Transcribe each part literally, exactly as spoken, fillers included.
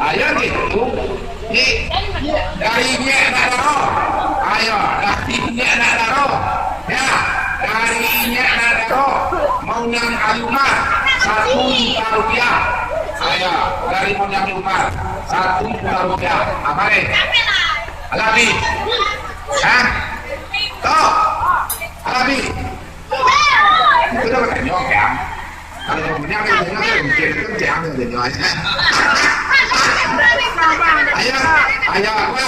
Ayo gitu. Di, dari inyiak nak daro. Ayo, dari inyiak nak daro. Ya, dari inyiak nak daro. Maunang Alumar, satu juta rupiah. Ayo, dari Maunang Alumar, satu juta rupiah. Apa ni? Alabi. Hah? Tok. Alabi. Itu dah bertanya, kan? Kalau kau punya, kan, jangan, kan, jangan, jangan, jangan. Ayo, ayo, apa?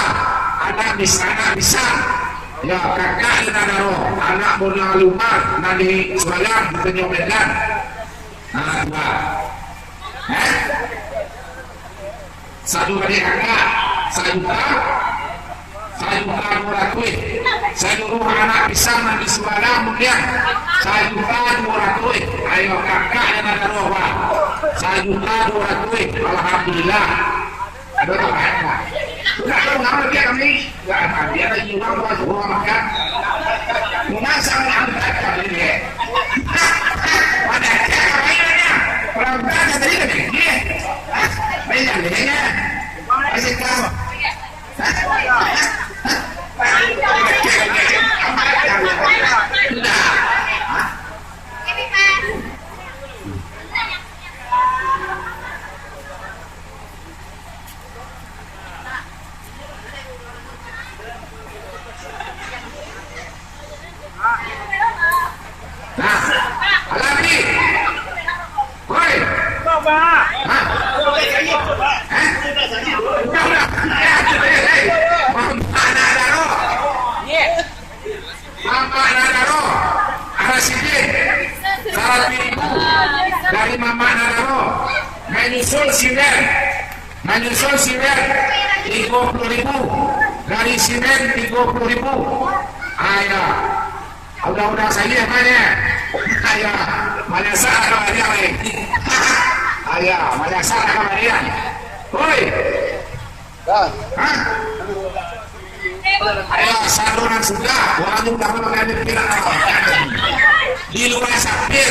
Anak bis-, anak bisa. Ya, kakak di Nadaro, anak Mona Lumar, nan di Subalang, di Tanjung Medan. Anak dua. Eh? Satu kali kakak, sajuta, sajuta duo ratuih. Saluruah anak pisang nan di Subalang, Mundiang, sajuta duo ratuih. Ayo, kakak nan ado roh, Pak. Sajuta duo ratuih. Alhamdulillah. Ado tambahan, Pak? Sudah, ado tambahan, Pak, kami. Lah, dia lagi urang tua suruh makan. Masa angkat kali ni, eh? Pada dia kami ni. Perang tua tadi ni, eh? Banyak ni, eh? Masih tahu. Sudah. Nah, lagi. Woi. Hah? Eh? Udah, udah. Eh, eh, eh. Mamak Nadaro. Mamak Nadaro, Arasidi, saratuih ribu dari Mamak Nadaro, manyusul Siren, manyusul Siren, tigo puluah ribu, dari Siren, tigo puluah ribu. Ayo, udah-udah sayo mane? Ayo, maliasak ka maliang lai. Ayo, maliasak ka maliang. Woi. Hah? Ayo, satu nan sudah, urang tu jangan makan di pirak. Di luar sapir,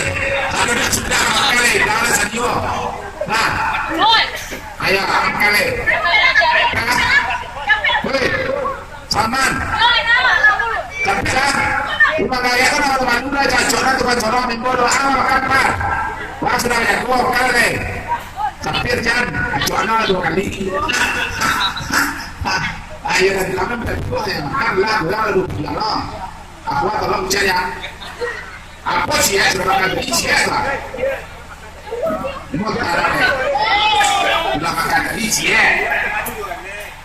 satu nan sudah makan, eh, jangan sadio. Nah. Ayo, makan, eh. Hah? Woi, Saman. Tapi dah, rumah gaya kan orang Madura, cacok dah tukang corong, mimbo doa, makan, Pak. Wah, sudah ya, dua kali. Sapir, Jan, cacok dah dua kali. Ayo, kan, kan, kan, kan, lah, lah, lah, lah. Aku tolong cek ya. Apa sih ya, sudah makan tadi sih ya, lah. Mau taruh ya. Sudah makan tadi sih ya.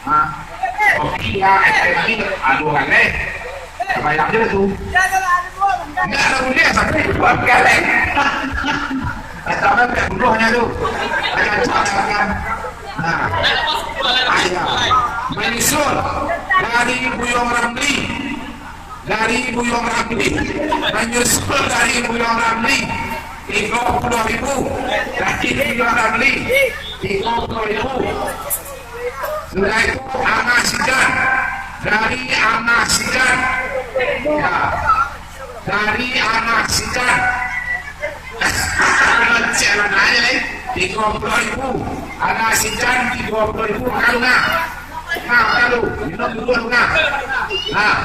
Hah? Kopi ya, es teh manis, aduh, kan, eh. Apa yang ada tu? Enggak ada boleh, tapi dua kali. Katakan tak bunuhnya tu. Ada cak kan. Nah. Ayo. Menyusul dari Buyong Ramli. Dari Buyong Ramli. Menyusul dari Buyong Ramli. Tiga puluh ribu. Dari Buyong Ramli. Tiga puluh ribu. Sudah itu, Amah Sijan. Dari Amah Sijan. Ya. Dari Amah Sijan. Cek lah nanya, eh. Tiga puluh ribu. Amah Sijan, tiga puluh ribu. Makan lu, nah. Nah, makan lu. Minum dulu, lu, nah. Nah.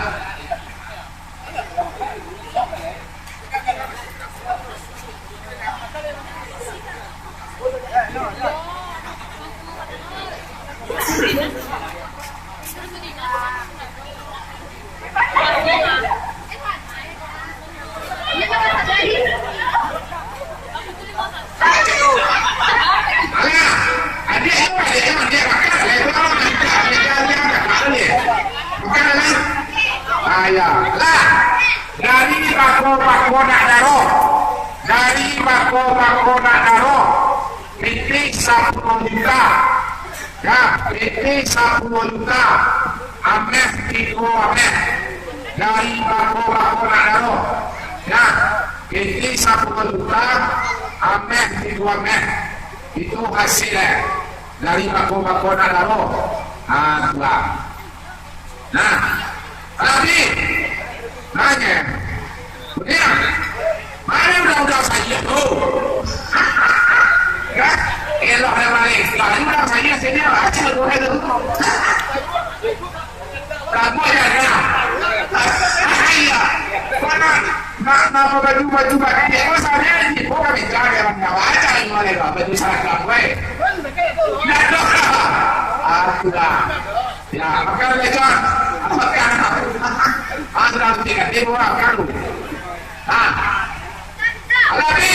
Alah, adiak tu, adiak tu, adiak makan, lah, itu awak minta, minta, minta, minta, makan, ya. Makan, alah. Ah, ya. Lah, dari bako-bako nak daro. Dari bako-bako nak daro. Pitih sapuluah juta. Ya, pitih sapuluah juta. Ameh tigo ameh. Dari bako-bako nak daro. Ya, pitih sapuluah juta. Ameh tigo ameh. Itu hasil, eh, dari bako-bako nak daro. Ha, tu lah. Nah, tapi, nanya, Buniang, mana udah-udah saya tu? Kan? Elok dah balik. Mana udah saya Apa baju-baju batik ko sajo di ko kami cari orang Jawa aja yang mulai lah baju seragam we. Nah, tu lah. Aku lah. Ya, makan lah, Cak. Makan. Ah, sudah nanti kan dia bawa makan lu. Ah. Alabi.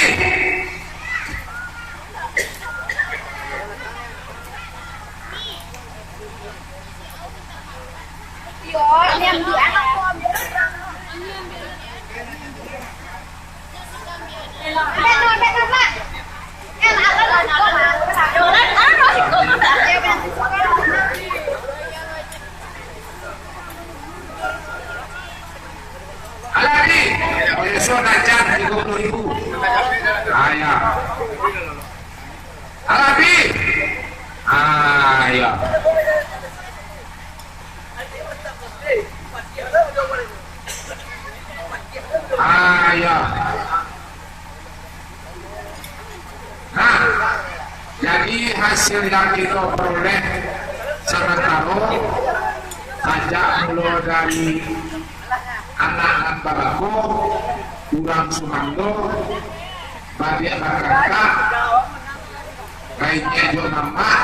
Aladi, besok najan tigo puluah ribu. Ah, ya. Aladi. Ah, ya. Ah, ya. Nah, jadi hasil yang kita peroleh sementara, sajak mula dari anak nan babako, urang sumando, badiak bakakak, bainyak jo mamak,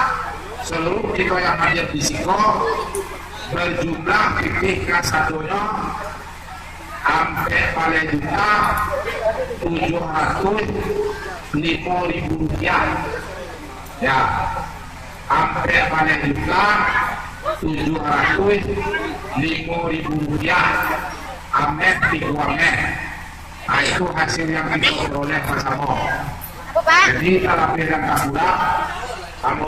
seluruh kita yang hadir di siko, berjumlah pitih kasadonyo ampek baleh juta tujuah ratuih limo ribu rupiah. Ya, ampek baleh juta tujuah ratuih limo ribu rupiah. Ameh tigo ameh. Nah, itu hasil yang kita peroleh bersama. Jadi, talabiah dan takurang, kamu